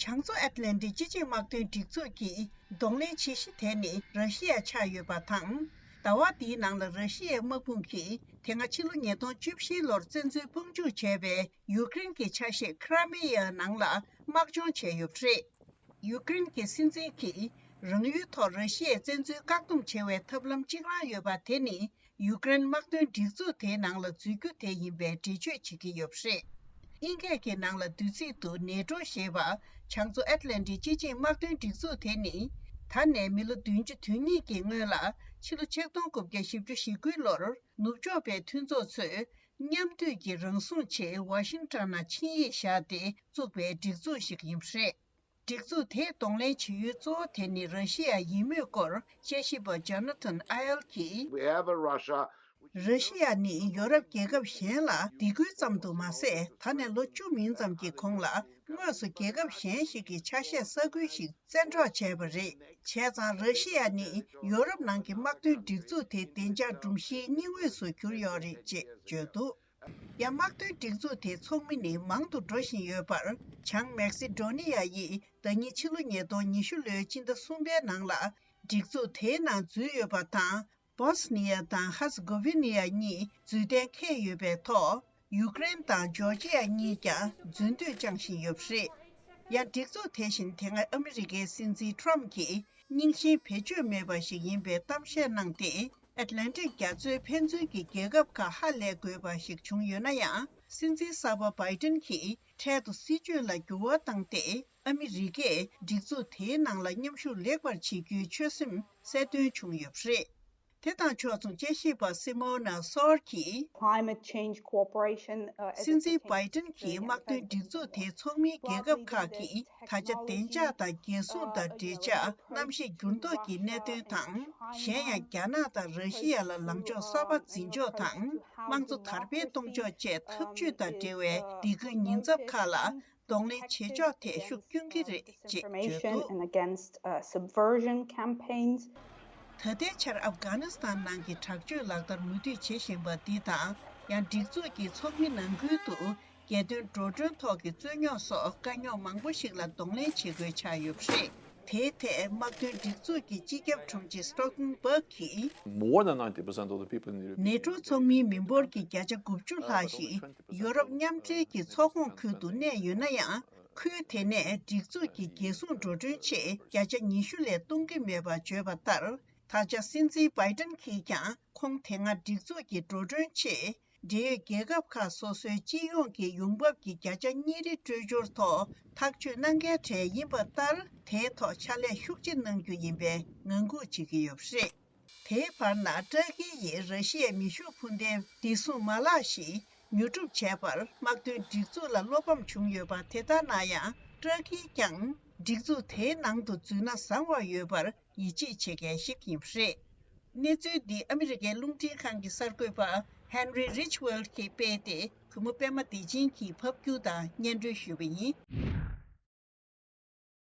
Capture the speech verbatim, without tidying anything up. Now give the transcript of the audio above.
བྱང་མཚོ་ཨེཊ་ལན་ཊིག་སྤྱི་ཆིངས་དམག་དོན་སྒྲིག་འཛུགས་ཀྱི་གདོང་ལེན་བྱེད་གཞི་དེ་ནི་ར་ཤི་ཡ་ཆགས་ཡོད་པ་དང་། ཟླ་བ་འདིའི་ནང་ལ་ར་ཤི་ཡའི་དམག་དཔུང་གིས་དེ་སྔ་ཕྱི་ལོ་ཉིས་སྟོང་བཅུ་བཞི་ལོར་བཙན་འཛུལ་དཔུང་འཇུག་བྱས་པའི་ཡུཀ་རེན་གྱི་ཆ་ཤས་ཁི་ར་མེ་ཡའི་ནང་ལ་དམག་སྦྱོང་བྱས་ཡོད་པ་རེད། ཡུཀ་རེན་གྱི་སྲིད་འཛིན་གྱིས་རང་ཡུལ་ཐོག་ར་ཤི་ཡའི་བཙན་འཛུལ་བཀག་སྡོམ་བྱེད་པའི་ཐབས་ལམ་གཅིག་རང་ཡོད་པ་དེ་ནི། ཡུཀ་རེན་དམག་དོན་སྒྲིག་འཛུགས་དེའི་ནང་ལ་འཛུལ་རྒྱུ་དེ་ཡིན་པའི་འགྲེལ་བརྗོད་བྱེད་ཀྱི་ཡོད་པ་རེད། དབྱིན་སྐད་ཀྱི་ནང་ལ་བསྡུས་ཚིག་ཏུ་ནེ་ཊོ་ཞེས་པ། བྱང་མཚོ་ཨེཊ་ལན་ཊིག་སྤྱི་ཆིངས་དམག་དོན་སྒྲིག་འཛུགས་དེ་ནི། ད་ནས་མི་ལོ་བདུན་ཅུ་དོན་གཉིས་ཀྱི་སྔོན་ལ། ཕྱི་ལོ་ཆིག་སྟོང་དགུ་བརྒྱ་བཞི་བཅུ་ཞེ་དགུ་ལོར་ནུབ་ཕྱོགས་པའི་མཐུན་ཚོགས་ཚོས་མཉམ་འདུས་ཀྱི་རང་སྲུང་ཆེད་ཝ་ཤིང་ཊོན་ན་ཆིངས་ཡིག་བཞག་སྟེ་བཙུགས་པའི་སྒྲིག་འཛུགས་ཤིག་ཡིན་པ་རེད། སྒྲིག་འཛུགས་དེའི་གདོང་ལེན་བྱེད་ཡུལ་གཙོ་བོ་དེ་ནི་ར་ཤི་ཡ་ཡིན་མུས་སྐོར་དཔྱད་ཞིབ་པ་ཇོ་ན་ཐན་ཨ་ཡལ་གྱིས། We have a Russia which ར་ཤི་ཡ་ནི་ཡོ་རོབ་རྒྱལ་ཁབ་གཞན་ལ་སྡིགས་སྐུལ་ཙམ་དུ་མ་ཟད། ད་ནས་ལོ་བཅུ་མིན་ཙམ་གྱི་གོང་ལ་དངོས་སུ་རྒྱལ་ཁབ་གཞན་ཞིག་གི་ཆ་ཤས་ས་ཁུལ་ཞིག་བཙན་འཕྲོག་བྱས་པ་རེད། བྱས་ཙང་ར་ཤི་ཡ་ནི་ཡོ་རོབ་ནང་གི་དམག་དོན་སྒྲིག་འཛུགས་དེ་བདེ་འཇགས་སྒྲོམ་གཞིའི་སྙིང་དབུས་སུ་གྱུར་ཡོད་རེད་ཅེས་བརྗོད་འདུག་ཡང་དམག་དོན་སྒྲིག་འཛུགས་དེའི་ཚོགས་མི་ནི་མང་དུ་འགྲོ་བཞིན་ཡོད་པར། བྱང་མེག་སི་ཌོ་ནི་ཡ་ཡིས་ཟླ་ཉིན་ཕྱི་ལོ་ཉིས་སྟོང་ཉི་ཤུ་ལོའི་སྤྱི་ཟླ་གསུམ་པའི་ནང་ལ་སྒྲིག་འཛུགས་དེའི་ནང་འཛུལ་ཡོད་པ་དང་། བོ་སི་ནི་ཡ་དང་ཧ་སི་གོ་ཝི་ནི་ཡ་གཉིས་འཛུལ་གཏན་འཁེལ་ཡོད་པའི་ཐོག་ཡུཀ་རེན་དང་ཇོར་ཇི་ཡ་གཉིས་ཀྱང་འཛུལ་འདོད་བཅངས་བཞིན་ཡོད་པ་རེད། ཡང་སྒྲིག་འཛུགས་དེ་བཞིན་དེ་སྔ་ཨ་མི་རི་ཀའི་སྲིད་འཛིན་ཊརམ་གྱིས་རྙིང་ཞེན་བེད་སྤྱོད་མེད་པ་ཞིག་ཡིན་པའི་གཏམ་བཤད་གནང་སྟེ། ཨེཊ་ལན་ཊིག་རྒྱ་མཚོའི་ཕན་ཚུན་གྱི་རྒྱལ་ཁབ་ཁག་ཧ་ལས་དགོས་པ་ཞིག་བྱུང་ཡོད་ན་ཡང་། སྲིད་འཛིན་གསར་པ་བྷའི་ཏིན་གྱིས་འཕྲལ་དུ་སྲིད་ཇུས་ལ་འགྱུར་བ་བཏང་སྟེ། ཨ་མི་རི་ཀས་སྒྲིག་འཛུགས་དེའི་ནང་ལ་མཉམ་ཞུགས་ལེགས་པར་བྱེད་རྒྱུའི་ཆོད་སེམས་གསལ་སྟོན་བྱུང་ཡོད་པ་རེད། དེ་དང་ཕྱོགས་མཚུངས་དཔྱད་ཞིབ་པ་སི་མོ་ན་སོར་གྱིས། Climate change cooperation, uh, as it སྲིད་འཛིན་pertains བྷའི་ཏིན་གྱིས་དམག་དོན་སྒྲིག་འཛུགས་དེའི་ཚོགས་མིའི་རྒྱལ་ཁབ་ཁག་གིས་ད་ཆ་བདེ་འཇགས་དང་རྒྱལ་སྲུང་དང་འབྲེལ་ཆགས་གནམ་གཤིས་འགྱུར་ལྡོག་གི་གནད་དོན་དང་། གཞན་ཡང་རྒྱ་ནག་དང་ར་ཤི་ཡ་ལ་ལངས་ཕྱོགས་གསར་པ་འཛིན་ཕྱོགས་དང་། དམངས་གཙོ་དར་སྤེལ་གཏོང་ཕྱོགས་བཅས་འཐབ་ཇུས་དང་འབྲེལ་བའི་སྡིགས་སྐུལ་ཉེན་ཚབས་ཁག་ལ་གདོང་ལེན་བྱེད་ཕྱོགས་ཐད་ཤུགས་སྐྱོན་གྱི་རེད་ཅེས་བརྗོད་འདུག And against, uh, subversion campaigns. ད་ལྟའི་ཆར་ཨབ་གྷ་ནི་སི་ཐན་ནང་གི་དྲག་སྤྱོད་ལག་བསྟར་མུ་མཐུད་བྱེད་བཞིན་པ་འདི་དང་། ཡང་སྒྲིག་འཛུགས་ཀྱི་ཚོགས་མི་ནང་ཁུལ་དུ་རྒྱལ་དོན་འགྲོ་གྲོན་ཐོག་གི་རྩོད་རྙོག་སོགས་དཀའ་རྙོག་མང་པོ་ཞིག་ལ་གདོང་ལེན་བྱེད་དགོས་ཆགས་ཡོད་པ་རེད། དེའི་ཐད་དམག་དོན་སྒྲིག་འཛུགས་ཀྱི་སྤྱི་ཁྱབ་དྲུང་ཆེ་སི་ཊོལ་ཊེན་བྷག་གིས། More than ninety percent of the people in the European ནེ་ཊོ་ཚོགས་མིའི་མི་འབོར་གྱི་བརྒྱ་ཆ་དགུ་བཅུ་ལྷག་ཞིག་ཡོ་རོབ་མཉམ་འབྲེལ་གྱི་ཚོགས་ཁོངས་ཁུལ་དུ་གནས་ཡོད་ན་ཡང་། ཁུལ་དེ་ནས་སྒྲིག་འཛུགས་ཀྱི་རྒྱལ་སྲུང་འགྲོ་གྲོན་ཆེད་བརྒྱ་ཆ་ཉི་ཤུ་ལས་གཏོང་གི་མེད་པ་བརྗོད་པ་ལྟར། ད་ཆ་སྲིད་འཛིན་བྷའི་ཏིན་གྱིས་ཀྱང་ཁོང་དེ་སྔ་སྒྲིག་འཛུགས་ཀྱི་འགྲོ་གྲོན་ཆེད། འབྲེལ་ཡོད་རྒྱལ་ཁབ་ཁག་སོ་སོའི་སྤྱི་ཡོངས་ཀྱི་ཡོང་འབབ་ཀྱི་བརྒྱ་ཆ་གཉིས་རེ་སྤྲོད་སྦྱོར་ཐོག་ཐག་གཅོད་གནང་གལ་གྲས་ཡིན་པ་ལྟར། དེའི་ཐོག་ཕྱག་ལས་ཤུགས་ཆེ་གནང་རྒྱུ་ཡིན་པའི་ངང་སྒུག་བྱེད་ཀྱི་ཡོད་པ་རེད། དེའི་བར་ན། ཏྲ་ཀི་ཡིས་ར་ཤི་ཡའི་མེ་ཤུགས་འཕུར་མདེལ་བདེ་སྲུང་མ་ལག་ཞིག་ཉོ་སྒྲུབ་བྱས་པར། དམག་དོན་སྒྲིག་འཛུགས་ལ་བློ་ཕམ་བྱུང་ཡོད་པ། དེ་ལྟར་ན་ཡང་། ཏྲ་ཀིས་ཀྱང་སྒྲིག་འཛུགས་དེའི་ནང་དུ་འཛུལ་ན་བཟང་བ་ཡོད་པར་ཡིད་ཆེས་བྱེད་མཁན་ཞིག་ཡིན་པ་རེད། གནས་ཚུལ་འདི་ཨ་མི་རི་ཀའི་རླུང་འཕྲིན་ཁང་གི་གསར་འགོད་པ་ཧན་རི་རིཆ་ཝེལ་གྱིས་སྤེལ་ཏེ། གུས་མོ་པད་མ་བདེ་ཆེན་གྱིས་ཕབ་སྒྱུར་དང་སྙན་སྒྲོན་ཞུས་པ་ཡིན།